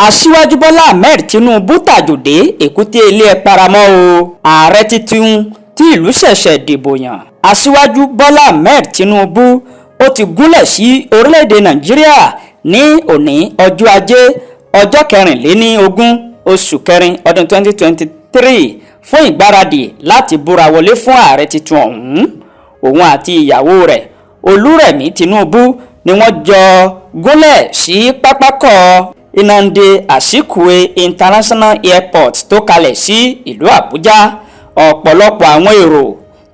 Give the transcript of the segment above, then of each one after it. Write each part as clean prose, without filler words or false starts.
Aṣíwájú Bọ́lá Ahmed Tinubu tàjòdè, èkúté ilé ẹ̀ paramọ́ o. Ààrẹ tuntun tí ìlú ṣẹ̀ṣẹ̀ dìbò yàn, Aṣíwájú Bọ́lá Ahmed Tinubu, ó ti gúnlẹ̀ sí orílẹ̀-èdè Nàìjíríà ní òní, ọjọ́ Ajé, ọjọ́ 24 oṣù kẹrin ọdún 2023, fún ìgbáradì láti búra wọlé fún ààrẹ tuntun ọ̀hún. Òun àti ìyàwó rẹ̀, Olúrẹ̀mí Tinubu, ni wọ́n jọ gúnlẹ̀ sí pápákọ̀ Nnamdi Azikiwe International Airport tó kalẹ̀ sí ìlú Àbújá. Ọ̀pọ̀lọpọ̀ àwọn èrò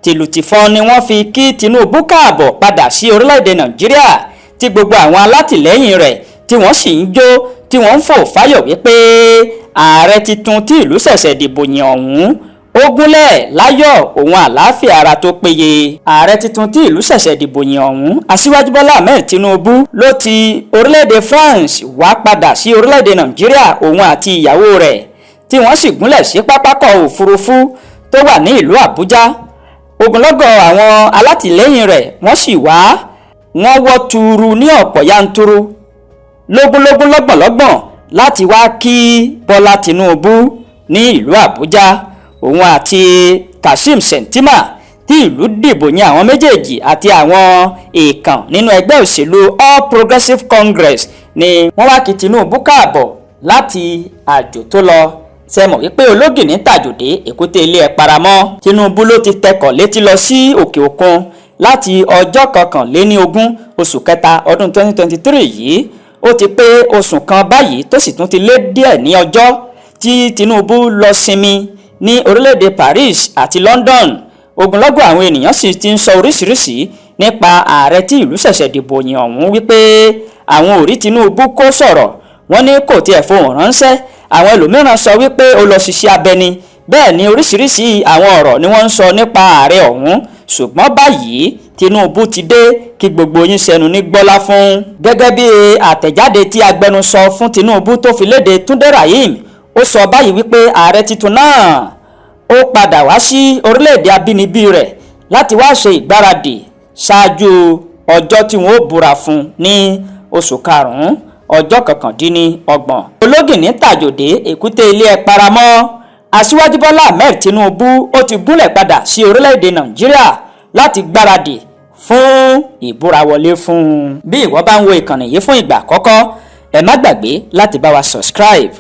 tìlù tìfọn ni wọ́n fi kí Tinubu káàbọ̀ padà sí orílẹ̀-èdè Nàìjíríà, tí gbogbo àwọn alátìlẹ́yìn rẹ̀ tí wọ́n sì ń jó, tí wọ́n ń fò fáyọ̀ wípé ààrẹ tuntun tí ìlú ṣẹ̀ṣẹ̀ dìbò yàn ọ̀hún, ó gúnlẹ̀ láyọ̀ òun àlàáfíà ara tó péye. Ààrẹ tuntun tí ìlú ṣẹ̀ṣẹ̀ dìbò yàn ọ̀hún, Aṣíwájú Bọ́lá Ahmed Tinubu, ló ti orílẹ̀-èdè France wá padà sí orílẹ̀-èdè Nàìjíríà, òun àti ìyàwó rẹ̀, tí wọ́n sì gúnlẹ̀ sí pápákọ̀ òfurufú tó wà ní ìlú Àbújá. Ogunlọ́gọ̀ àwọn alátìlẹ́yìn rẹ̀ wọ́n sì wá, wọ́n wọ́ tuuru ní ọ̀pọ̀ yanturu, lógúnlógún, lọ́gbọ̀nlọ́gbọ̀n, láti wá kí Bọ́lá Tinubu ní ìlú Àbújá. Òun àti Kashim Shettima tí ìlú dìbò yan, àwọn méjèèjì àti àwọn èèkàn nínú ẹgbẹ́ òṣèlú All Progressives Congress ni wọ́n wá kí Tinubu káàbọ̀ láti àjò tó lọ. Ṣe mọ̀ wípé ológìní tàjòdè, èkúté ilé ẹ̀ paramọ́? Tinubu ló ti tẹkọ̀ létí lọ sí òkè òkun láti ọjọ́ 21 oṣù kẹta ọdún 2023 yìí. Ó ti pé oṣù kan báyìí, tó sì tún ti lé díẹ̀ ní ọjọ́ tí Tinubu lọ sinmi ní orílẹ̀-èdè Paris àti London. Ogunlọ́gọ̀ àwọn ènìyàn sì ti ń sọ oríṣiríṣi nípa ààrẹ tí ìlú ṣẹ̀ṣẹ̀ dìbò yàn ọ̀hún, wípé àwọn ò rí Tinubu kó sọ̀rọ̀, wọ́n ní kò tiẹ̀ fohùn ránṣẹ́. Àwọn ẹlòmíràn sọ wípé ó lọ ṣiṣẹ́ abẹ ni. Bẹ́ẹ̀ ni oríṣiríṣi àwọn ọ̀rọ̀ ni wọ́n ń sọ nípa ààrẹ ọ̀hún. Ṣùgbọ́n báyìí, Tinubu ti dé, kí gbogbo yín ṣẹnu ní gbọ́lá fún. Gẹ́gẹ́ bí àtẹ̀jáde tí agbẹnusọ fún Tinubu tó fi léde, Túndé Rahim, ó sọ báyìí wípé ààrẹ tuntun náà, ó padà wá sí orílẹ̀-èdè abínibí rẹ̀ láti wá ṣe ìgbáradì ṣáájú ọjọ́ tí wọ́n ó búra fún ní oṣù karùn-ún, ọjọ́ 29. Ológìní tàjòdè, èkúté ilé ẹ̀ paramọ́. Aṣíwájú Bọ́lá Ahmed Tinubu, ó ti gúnlẹ̀ padà sí orílẹ̀-èdè Nàìjíríà láti gbáradì fún ìbúrawọlé fún un. Bí ìwọ bá ń wo ìkànnì yìí fún ìgbà àkọ́kọ́, ẹ má gbàgbé láti bá wa subscribe.